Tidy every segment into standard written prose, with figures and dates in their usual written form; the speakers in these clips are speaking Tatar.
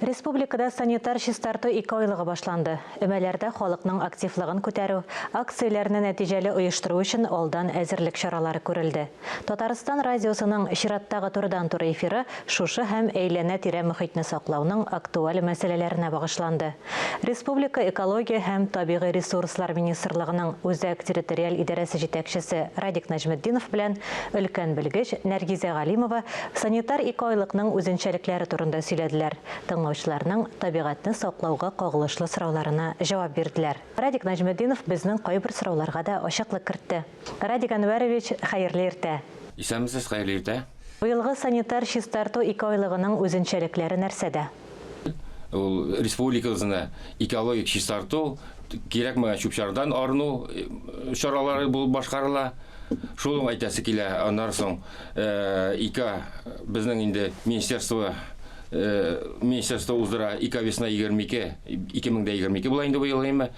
Республикада санитар чистарту икеайлыгы башланды. Өмәләрдә халыкның активлыгын күтәрү, акцияләрне нәтиҗәле оештыру өчен алдан әзерлек чаралары күрелде. Татарстан радиосының чираттагы турыдан-туры эфиры шушы һәм әйләнә-тирә мохитне саклауның актуаль мәсьәләләренә багышланды. Республика Экология һәм табигый ресурслар министрлыгының Үзәк территориаль идарәсе җитәкчесе Радик Нәҗметдинов белән өлкән белгеч Нәргизә Галимова санитар икеайлыкның үзенчәлекләре турында сөйләделәр, тыңлаучыларның табигатьне саклауга кагылышлы сорауларына җавап бирделәр. Радик Нәҗметдинов безнең кайбер сорауларга да ачыклык кертте. Радик Әнвәрович, хәерле иртә! Исәнмесез, хәерле иртә! Быелгы санитар чистарту икеайлыгының үзенчәлекләре нәрсәдә? Ул республикабызны экологик чистарту, кирәкмәгән чүп-чардан арыну чаралары булып башкарыла. Шул ук әйтәсе килә, аннары соң ИК безнең инде министерство министерство уздыра ИК весна 22, 2022 була инде быел әйме.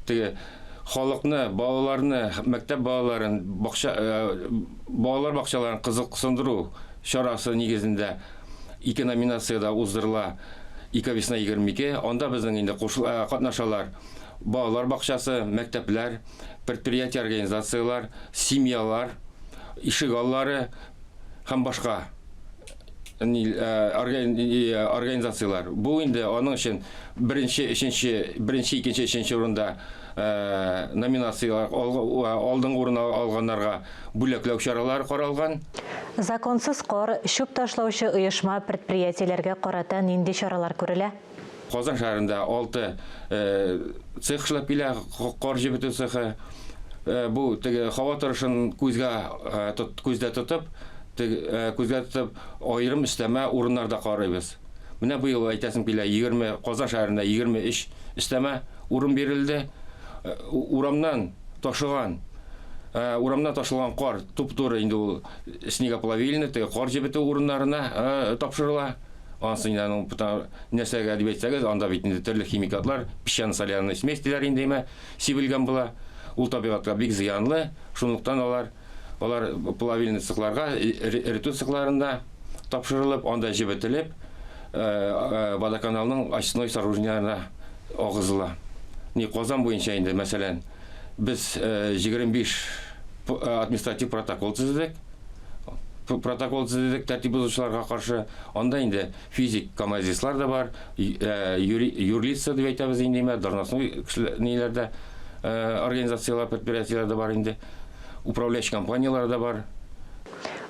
Теге халыкны, балаларны, мәктәп балаларын, бакча, балалар бакчаларын кызыксындыру чарасы нигезендә Ике номинациядә уздырыла Эковесна 22. Анда безнең инде катнашалар балалар бакчасы, мәктәпләр, предприятие организацияләр, семьялар, ишек аллары һәм башка организацияләр. Бу инде аның өчен беренче, өченче, беренче, икенче, өченче урында номинацияләр алдынгы урын алганнарга бүләкләү чаралары каралган. Законсыз кар, чүп ташлаучы оешма-предприятиеләргә карата нинди чаралар күрелә? Казан шәһәрендә алты цех эшләп килә, кар җебетү цехы. Бу теге һава торышын күзгә күздә тотып, күзгә тотып, аерым өстәмә урыннар да карыйбыз. Менә быел әйтәсем килә, 20 Казан шәһәрендә 23 өстәмә урын бирелде. Урамнан ташыган, урамнан ташылган кар туп-туры инде ул снегоплавильный, теге кар җебетү урыннарына тапшырыла. Анысы инде аның нәрсәгә дип әйтсәгез, анда бит инде төрле химикатлар, песчано-соляная смесь диләр инде, әмма сибелгән була. Ул табигатькә бик зыянлы, шунлыктан алар алар плавильный цехларга, эретү цехларында тапшырылып, анда җебетелеп, водоканалның очистной сооружениеләренә агызыла. Ни Казан буенча инде, мәсәлән, без 25 административ протокол төзедек. Протокол төзедек тәртип бозучыларга каршы. Анда инде физик камазистлар да бар, юрлица дип әйтәбез инде, должностной ниләр дә, организацияләр, предприятиеләр дә бар инде. Управляющий компанияләр дә бар.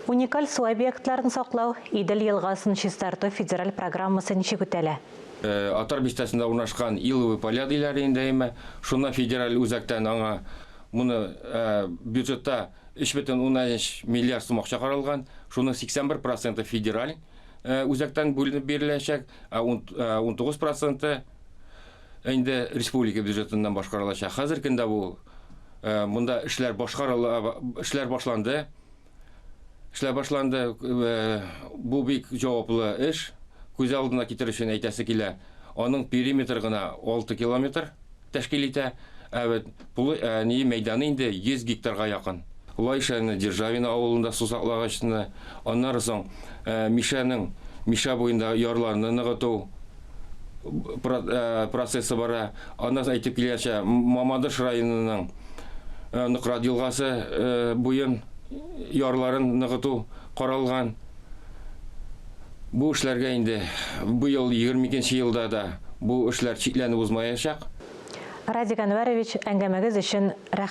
Уникаль су объектларын саклау, Идел елгасын чистарту федераль программасы ничек үтәлә? Атар бистәсендә урнашкан Иловый поля диләр инде, әйме. Шуннан федераль үзәктән аңа моны бюджетта 3,3 миллиард сум акча каралган. Шуның 81 проценты федераль үзәктән бүленеп биреләчәк, ә 19 проценты инде республика бюджетыннан башкарылачак. Хәзер көндә бу монда эшләр башкарыла, эшләр башланды. Эшләр башланды. Бу бик җаваплы эш. Күз алдына китерү өчен әйтәсе килә, аның периметры гына 6 километр тәшкил итә, ә бит ни мәйданы инде 100 гектарга якын. Лаеш районы Державино авылында су саклагычны, аннары соң Мишәнең Мишә буенда ярларны ныгыту процессы бара. Аннан соң әйтеп килгәнчә, Мамадыш районының Нократ елгасы буен ярларын ныгыту каралган. Бу эшләргә инде быел 22 елда да бу эшләр чикләнеп узмаячак. Радик Әнвәрович, әңгәмәгез өчен рәхмәт.